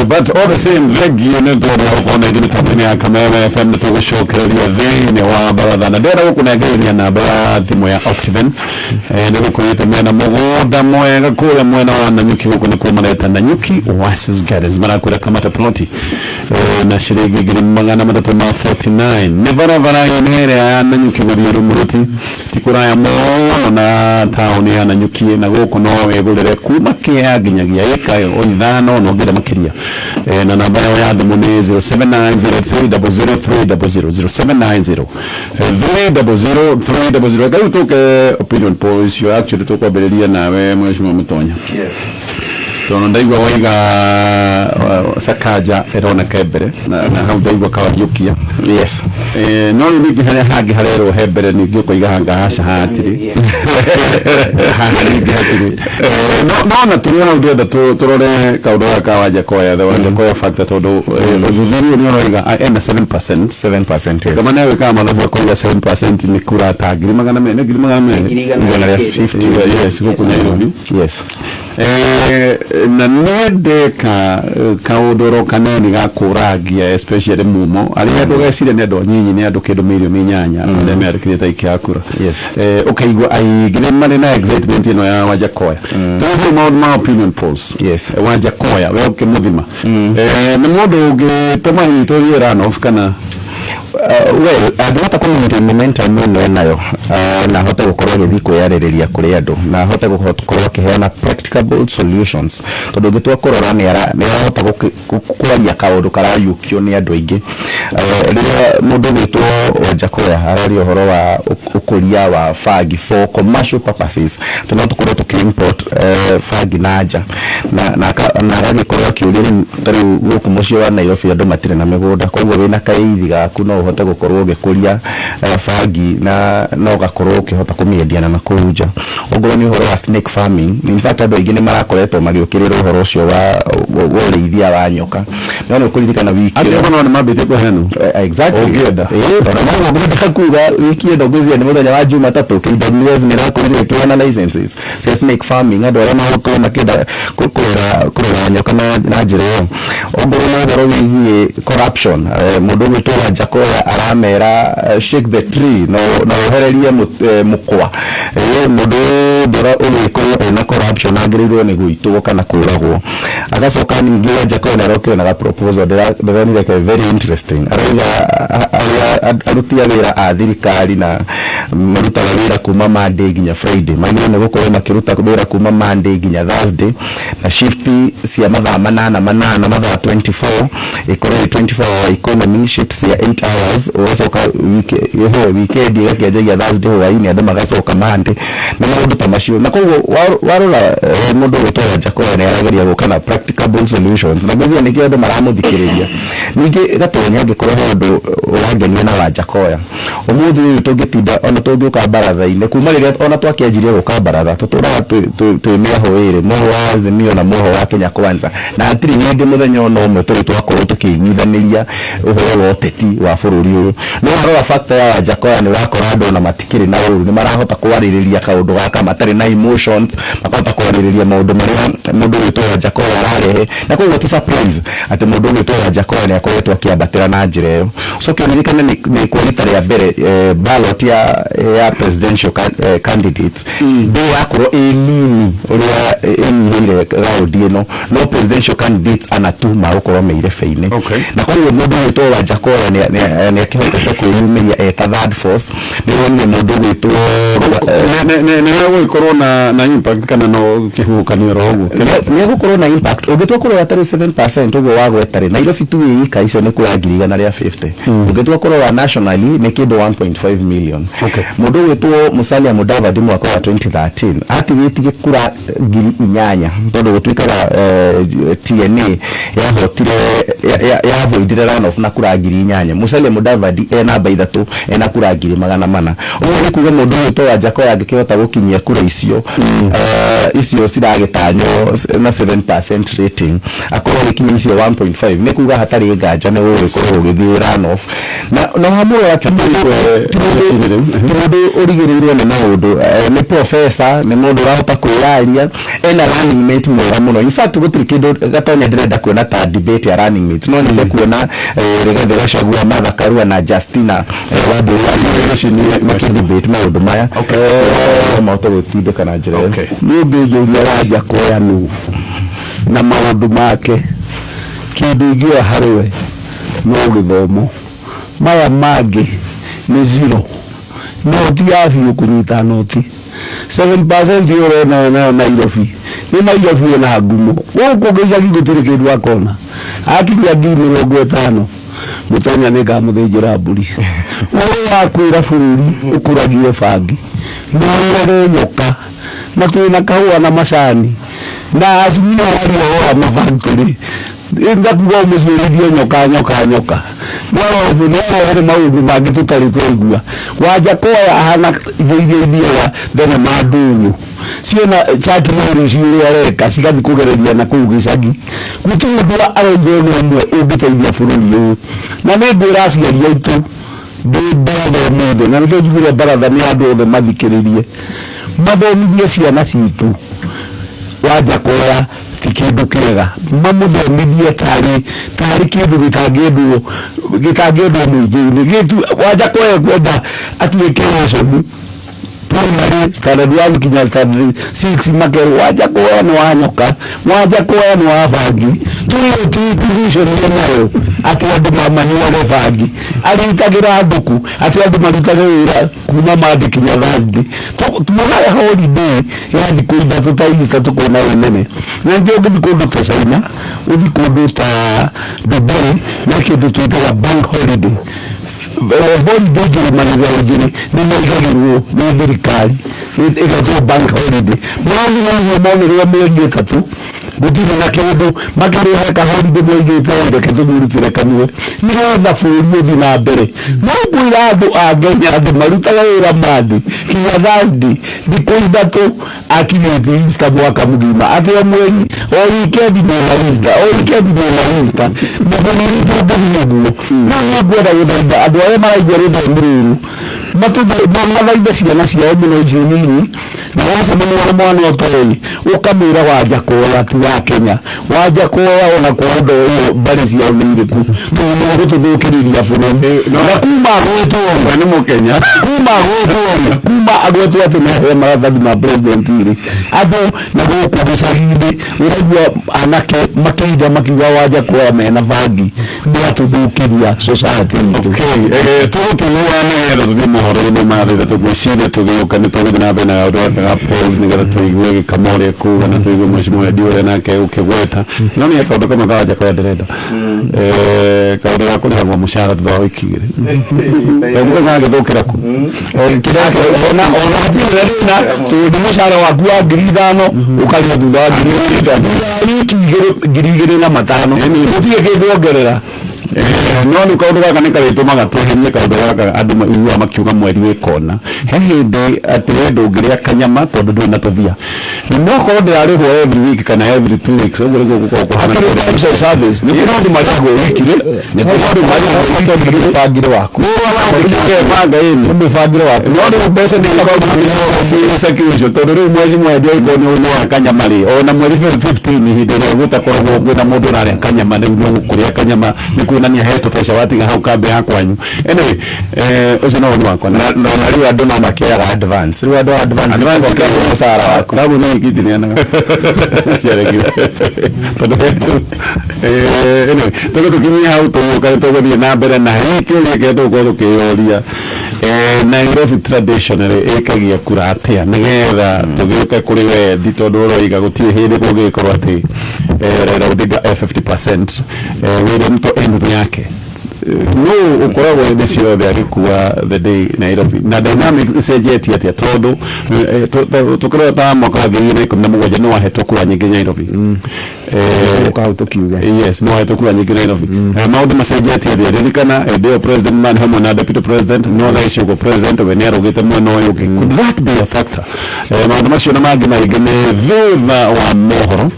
But all the same, thengiũ nĩ tondũ wa gũkorwo na ithuĩ mĩtambo-inĩ ya Kameme FM. Nĩ tũgũcokereria thĩinĩ wa baratha, na ndĩrenda gũkũnengereria namba ya thimũ ya Optiven. Nĩ gũkwĩrĩte mena mũgũnda mwega kũrĩa mwena wa Nanyuki, gũkũ nĩkuo mareta Nanyuki Oasis Gardens. Marakwĩra kamata ploti na ciringi 349,000. Nĩ barabara-inĩ ĩrĩa ya Nanyuki gũthiĩ Rumuruti, ti kũraya mũno na taũni ya Nanyuki, na gũkũ no wĩgũrĩre kuma kĩa nginyagia ĩka 5 na ũngĩenda makĩria. Na namba yao ya thimũ nĩ 0790300300, 0790 300 300. Reke rĩu tũke opinion polls icio. Actually, tũkwambĩrĩria nawe, Mheshimiwa Mũtonya. Yes. Tondu ndaigua waiga Sakaja ĩroneka mbere na hau ndaigua kawariũkia. Yes. No rĩu ningĩ harĩa hangĩ harerwo he mbere, ningĩ ũkoiga hanga haca, hatirĩ haha ningĩ hatirĩ. No na tũrĩ hau ndĩrenda tũrore kaũndũ gaka ka Wajackoyah, the Wajackoyah factor, tondũ ũthuthuria nĩ ũroiga ena 7%. 7%, yes. Kama nawe wĩkaga mathabu akoiga 7% nĩ kura ta 200,000, nĩ 200,000. 150,000. Yes, gũkũ Nairobi. Yes. Na nendeka kaũndũ oro kanini ga kũrangia, especially mumo arĩa andũ geciria nĩ andũ anyinyi, nĩ andũ kĩndũ mirioni 8 arĩa meandĩkithĩte aikia a kura. Yes. Ũkaigua aingĩ nĩ marĩ na excitement ĩno ya Wajackoyah. Tũhũ maũndũ ma opinion polls. Yes. Wajackoyah we ũkĩmũthima, nĩ mũndũ ũngĩtũma hihi tũthiĩ runoff kana? Well, angĩhota kũ maintain momentum ĩno enayo, na ahote gũkorwo agĩthiĩ kwĩyarĩrĩria kũrĩ andũ, na ahote gũkorwo akĩheana practicable solutions, tondũ ũngĩtua kũrora nĩ arahota kwaria kaũndũ karayũkio nĩ andũ aingĩ. Rĩrĩa mũndũ ũgwĩtwo Wajackoyah araria ũhoro wa ũkũria wa bangi for commercial purposes, tondũ no tũkorwo tũkĩ-import bangi na nja, na agagĩkorwo akĩũria rĩu ta rĩu gũkũ mũciĩ wa Nairobi andũ matirĩ na mĩgũnda, koguo wĩna kaithi gaku no ũhote gũkorwo ũgĩkũria bangi na no ũgakorwo ũkĩhota kũmĩendia na nakũu nja. Ongorwo nĩ ũhoro wa snake farming, in fact andũ aingĩ nĩ marakoretwo magĩũkĩrĩra ũhoro ũcio wa ũrĩithia wa nyoka, no nĩ ũkũririkana wiki Andũ ĩno no nĩ mambĩtie kũheanwo. Exactly. Ũngĩenda. Ĩĩ, tondũ no ngwenda kuga wiki ĩno ngwĩciria nĩ mũthenya wa Jumatatũ KWS nĩ ĩrakorirwo ĩkĩheana licenses cia snake farming, andũ arĩa magũkorwo makĩenda kũrera nyoka na njĩra ĩyo. Ongorwo nĩ ũhoro wĩgiĩ corruption, mũndũ ũgwĩtwo Wajackoyah aramera shake the tree na wehererie mũkwa. Mũndũ wothe ũgĩkorwo ena corruption agĩrĩirwo nĩ gũitwo kana kũragwo. Agacoka ningĩ Wajackoyah nĩ arokire na ga proposal ndĩronire ke very interesting. Arauga arĩa aruti a wĩra a thirikari na marutaga wĩra kuma Monday nginya Friday magĩrĩirwo nĩ gũkorwo makĩruta wĩra kuma Monday nginya Thursday, na shift cia mathaa manana manana, mathaa 24 ĩkorwo ĩ 24 hour economy, shift cia 8 hours, ũgacoka weekend ĩgakĩanjagia Thursday hwaĩ-inĩ, andũ magacoka Monday na maũndũ ta macio. Na koguo warora, mũndũ ũgwĩtwo Wajackoyah nĩ arageria gũka na practicable solutions, na ngwĩciria nĩkĩo andũ maramũthikĩrĩria. Ningĩ Gatonya, angĩkorwo he ũndũ ũrangenia na Wajackoyah ũmũthĩ ũyũ, tũngĩtinda ona tũngĩũka baratha-inĩ kuma rĩrĩa ona twakĩanjirie gũka baratha, tũtũraga twĩ mĩaho ĩrĩ, mwoho wa Azimio na mwoho wa Kenya Kwanza, na hatirĩ hĩndĩ mũthenya ona ũmwe tũrĩ twakorwo tũkĩiguithanĩria ũhoro wa ũteti wa bũrũri ũyũ. No warora factor ya Wajackoyah, nĩ ũrakora andũ ona matikĩrĩ na ũru, nĩ marahota kwarĩrĩria kaũndũ gaka matarĩ na emotions, makahota kwarĩrĩria maũndũ marĩa mũndũ ũgwĩtwo Wajackoyah ararehe, na koguo ti surprise atĩ mũndũ ũgwĩtwo Wajackoyah nĩ akoretwo akĩambatĩra na njĩra ĩyo. Ũcoke ũririkane nĩ kwa rita rĩa mbere ballot ya presidential candidates ndĩ yakorwo ĩ nini ũrĩa ĩnyihĩire raundi ĩno, no presidential candidates ana tu magũkorwo me irebe-inĩ. Na koguo mũndũ ũgwĩtwo Wajackoyah nĩ akĩhotete kwĩyumĩria eta third force. Nĩ wonire mũndũ ũgwĩtwo Nĩ gũgĩkorwo na impact kana no kĩhuhũkanio oro ũguo? Nĩ egũkorwo na impact. Ũngĩtua kũrora tarĩ 7% ũguo wagweta rĩ, Nairobi tu ĩ ika icio nĩ kura 150,000. Ũngĩtua kũrora nationally nĩ kĩndũ 1.5 million. Mũndũ ũgwĩtwo Musalia Mudavadi mwaka wa 2013 atigĩtie kura 8,000, tondũ gũtuĩkaga TNA yahotire yavoidire runoff na kura 8,000. Musalia Mudavadi e namba ithatũ ena kura 400,000. Ũguo nĩ kuga mũndũ ũgwĩtwo Wajackoyah angĩkĩhota gũkinyia kura icio icio ciragĩtanywo na 7% rating, akorwo agĩkinyia icio 1.5, nĩ kuga hatarĩ nganja nĩ gũgĩkorwo gũgĩthiĩ runoff. Na wamũrora ti mũndũ ũrigĩrĩirwo nĩ maũndũ, nĩ professor, nĩ mũndũ ũrahota kwĩyaria, ena running mate mwega mũno. In fact gũtirĩ kĩndũ Gatonya ndĩrenda kuona ta debate ya running mates, no nyende kuona Rigathĩ Gachagua, Martha Karua na Justina Wambui makĩ debate maũndũ maya. Mahote gwĩtindĩka na njĩra ĩyo. Nĩ ũngĩnjũria Wajackoyah nũ na maũndũ make, kĩndũ ingĩoya harĩ we no gĩthomo, maya mangĩ nĩ zero. Noti ya biũ kũnyita noti 7% ĩyo ũrona nayo Nairobi, nĩ Nairobi ĩna ngumo, gũkũ gĩcagi gũtirĩ kĩndũ akona. Akinyia 50,000 mũtonya nĩ ngamũthĩnjĩra mbũri. Ũhoro wa kwĩra bũrũri ũkũragie bangi na ũrage nyoka na twĩna kahũa na macani. Na acimia waria wa mafactory ngakuga mũciũrithie nyoka nyoka nyoka nĩarehere maũndũ mangĩ tũtarĩ twaigua. Wanjakoya ahana indo iria ithiaga thenema ndũnyũ ciona Chuck Norris ũrĩa areka cigathiĩ kũgereria na kũu gĩcagi. Gũtirĩ ũndũ arauga ona ũmwe ũngĩteithia bũrũri ũyũ. Na nĩ ngwĩra aciari aitũ ndĩ baratha ũmũthĩ, na nĩkĩo njugire baratha nĩ andũ othe mathikĩrĩrie, mathomithie ciana citũ Wanjakoya ti kĩndũ kĩega, mamũthomithie tarĩ kĩndũ gĩtangĩendwo gĩtangĩendwo mũingĩ-inĩ. Wanjakoya ekwenda atuĩke wacomu primary standard 1 kinya standard 6 makerwo Wanjakoya nĩ wa nyoka, Wanjakoya nĩ wa bangi. Tũrĩ tuition nayo atĩ andũ manyuage bangi, arĩitagĩra andũ atĩ andũ marutage wĩra kuma Monday kinya Thursday. Tuonaga holiday ya thikũ 3 ta Easter tũkona ĩ nene. Na ningĩ ũngĩthiĩ kũndũ ta China, ũthiĩ kũndũ ta Dubai, na kĩndũ twĩtaga bank holiday. Holiday ngĩrũmanĩrĩra igĩrĩ nĩ maigagĩrwo nĩ thirikari ĩgetwo bank holiday. Marathiĩ maguo monerwo mĩeri 3 gũtirĩ na kĩndũ, makerwo ka holiday moigĩte reke tũmũrutĩre kanua nĩgetha bũrũri ũthiĩ na mbere. No ngwĩra andũ a Kenya atĩ marutaga wĩra Monday kinya Thursday thikũ 3 akinyĩte Easter mwaka mũgima, atĩ o mweri o weekend mena Easter, o weekend mena Easter, mabũrũri tũngĩthiĩ ũguo. No nĩ ngwenda gũthaitha andũ arĩa maraigua rũthiomi rũrũ mathaithe ciana ciao mũno icio nini, na wacemania na mwana ũtoĩ ũkamwĩra Wanjakoya ti wa Kenya, Wanjakoya ona kwa ndoĩ mbarĩ ciao nĩ irĩkũ, tondũ nĩ gũtũthũkĩrĩria bũrũri. Na kuma agwetwo nĩ mũkenya, kuma agwetwo kuma agwetwo atĩ nĩ aheo maratathi ma president rĩ, andũ na gũkũ gĩcagi-inĩ ũraigua anake makĩinda makiuga Wanjakoya mena bangi, nĩ atũthũkĩria society itũ. Tũgũtũgũra nĩgetha tũthiĩ mohoro-inĩ ma thaa 3 ngwĩciria tũgĩũka nĩ tũgũthiĩ na mbere na kaũndũ gaka ga pause nĩgetha tũigue gĩkama ũrĩa kuga na tũigue mheshimiwa Eddie ũrĩa nake ũkĩgweta. No nĩ kaũndũ kamwe ka Wanjakoya ndĩrenda, kaũndũ ga kũrĩhagwo mũcara thutha wa wiki 2 kaũndũ gagĩthũkĩra ku ona ona hatirĩ na thĩna tondũ mũcara waku wa 5,000 ũkarĩa thutha wa wiki 2 2,500 gũtirĩ kĩndũ ongerera. No nĩ kaũndũ gaka nĩ karĩtũmaga tweherie kaũndũ gaka andũ maiguaga makiuga mweri wĩ kona. He hĩndĩ atĩ we ndũngĩrĩa kanyama tondũ ndũrĩ na tũthia, no korwo ndĩrarĩhwo every week kana every 2 weeks ũguo nĩguo gũkorwo kũhana. Terms of service nĩ kũrĩ andũ marĩhagwo wiki-rĩ, nĩ kũrĩ andũ marĩhagwo tondũ nĩ mũbangĩre waku, banga ĩni nĩ mũbangĩre waku. No rĩu mbeca nĩ ikoragwo cirĩ tondũ rĩu mwezi mwendia ĩkorwo nĩ ũrĩa kanyama rĩ, ona mweri 15 hĩndĩ ĩrĩa gũtakoragwo kwĩna mũndũ ũrarĩa kanyama, rĩu no kũrĩa kanyama nĩ kuonania he tũbeca watiga hau kambĩ ya kwanyu. Anyway, ũcio no woni wakwa. Na rĩu andũ no makĩoyaga advance, rĩu andũ advance Advance mũcara waku Babu no ikitinianaga ciaregire tondũ anyway tũgũ tũkinyie hau tũgũka tũgũthiĩ na mbere na hihi kĩũria kĩrĩa tũgũkorwo tũkĩyũria, Nairobi traditionally ĩkagia kura atĩa nĩgetha tũgĩũke kũrĩ wendi, tondũ ũroiga gũtirĩ hĩndĩ kũngĩgĩkorwo atĩ Raila Odinga e 50%, William Ruto e nuthu yake, no ũkoragwo hĩndĩ ciothe agĩkua the day Nairobi na dynamics icenjetie atĩa, tondũ tũkĩrora ta mwaka wa 2017 nĩ wahetwo kura nyingĩ Nairobi. Tũgũka hau tũkiuge. Yes, no wahetwo kura nyingĩ Nairobi. Maũndũ macenjetie atĩa? Ririkana hĩndĩ ĩyo president marĩ hamwe na deputy president, no thaa ici ũguo president we nĩ arũgĩte mwena ũyũ ũngĩ. Could that be a factor? Maũndũ macio na mangĩ maingĩ nĩ thutha wa mohoro.